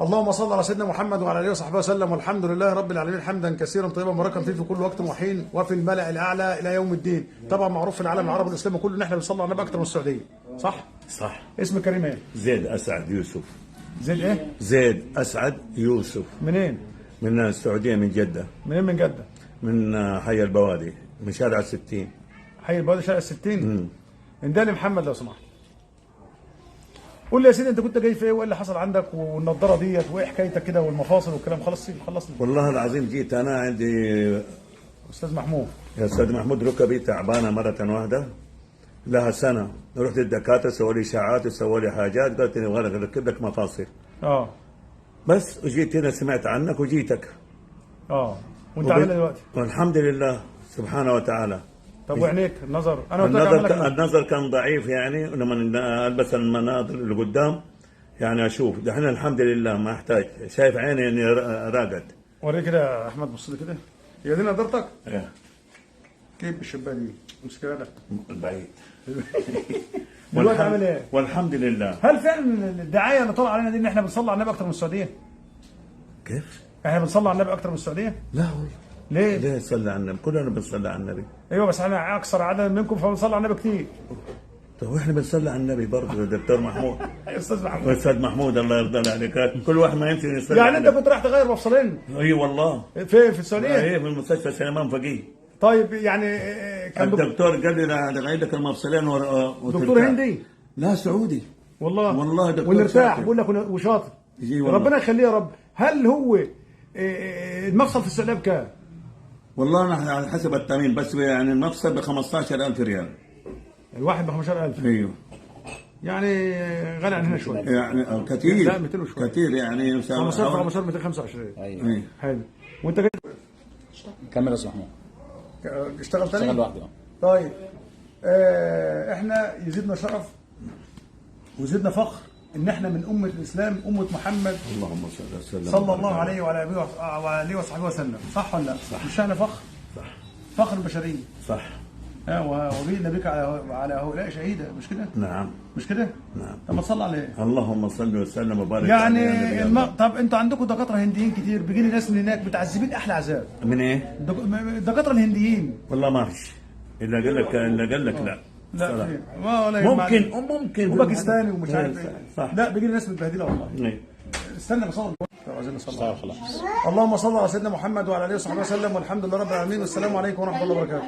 اللهم صل على سيدنا محمد وعلى اله وصحبه وسلم، والحمد لله رب العالمين حمدا كثيرا طيبا مباركا فيه في كل وقت وحين وفي الملأ الاعلى الى يوم الدين. طبعا معروف في العالم العربي والاسلامي كله ان احنا بنصلي على النبي اكتر من السعودية، صح؟ صح. اسم كريم ايه؟ زيد اسعد يوسف. زيد ايه؟ زيد اسعد يوسف. منين؟ من السعودية، من جده. منين من جده؟ من حي البوادي، من شارع 60. حي البوادي شارع 60. اندالي محمد لو سمحت. قول لي يا سيدي، انت كنت جاي في ايه وايه اللي حصل عندك والنضاره ديت وايه حكايتك كده والمفاصل والكلام؟ خلص خلصنا. والله العظيم جيت انا عندي استاذ محمود. يا استاذ محمود، ركبي تعبانة مرة واحدة لها سنة، رحت للدكاتره سووا لي اشاعات وسووا لي حاجات، قالت لي نبغى نركب لك مفاصل. بس وجيت هنا سمعت عنك وجيتك. وانت عامل ايه دلوقتي؟ والحمد لله سبحانه وتعالى. طب وعينيك النظر؟ انا قلت لك النظر كان ضعيف يعني، ولما البس المناظر اللي قدام يعني اشوف. دحين الحمد لله ما احتاج، شايف عيني اني راقد. وريني كده يا احمد، بص لي كده. هي دي نظارتك؟ ايه. كيف بالشباك دي؟ امسك كده البعيد. دلوقتي عامل ايه؟ والحمد لله. هل فعلا الدعاية اللي طالعه علينا دي ان احنا بنصلي على النبي اكتر من السعودية؟ كيف؟ احنا بنصلي على النبي اكتر من السعودية؟ لا والله. ليه؟ ليه صلي على النبي؟ كلنا بنصلي على النبي. ايوه بس احنا اكثر عددا منكم فبنصلي على النبي كتير. طب واحنا بنصلي على النبي برضه يا دكتور محمود. يا استاذ محمود. استاذ محمود الله يرضى عليك، كل واحد ما يمشي يصلي. يعني انت كنت رايح تغير مفصلين؟ اي والله. في السعودية؟ اي في المستشفى سليمان فقيه. طيب يعني كان الدكتور قال لي اغير لك المفصلين دكتور هندي؟ لا سعودي. والله والله دكتور والارتاح بقول لك وشاطر. ربنا يخليه يا رب. هل هو المفصل في السعودية بكام؟ والله انا على حسب التامين، بس يعني المفصل ب 15000 ريال. الواحد ب 15000؟ ايوه. يعني غالي عن هنا شوية. يعني كثير. لا 200 وشوية. كثير يعني. 15 15 225. ايوه. حلو. وانت جاي كمل يا استاذ محمود. اشتغل تاني؟ اشتغل لوحده. طيب احنا يزيدنا شرف ويزيدنا فخر ان احنا من امه الاسلام، امه محمد اللهم صل وسلم صلى الله عليه وعلى اله وصحبه وسلم، صح ولا لا؟ صح. مش احنا فخر؟ صح. فخر البشرية. صح. وبينا بك على هؤلاء شهيدا، مش كده؟ نعم. مش كده؟ نعم. طب ما تصلي عليه. اللهم صل وسلم وبارك يعني عليه. طب انتوا عندكم دكاترة هنديين كتير، بيجي لي ناس من هناك متعذبين احلى عذاب. من ايه؟ الدكاترة الهنديين. والله ما فيش الا قال لك الا قال لك لا. لا ممكن وممكن وباكستاني ومش عارف ايه. صح. لا بيجي لي ناس متبهدله والله. استنى بصور. عايزين نصلي. خلاص. اللهم صل على سيدنا محمد وعلى اله وصحبه وسلم، والحمد لله رب العالمين، والسلام عليكم ورحمة الله وبركاته.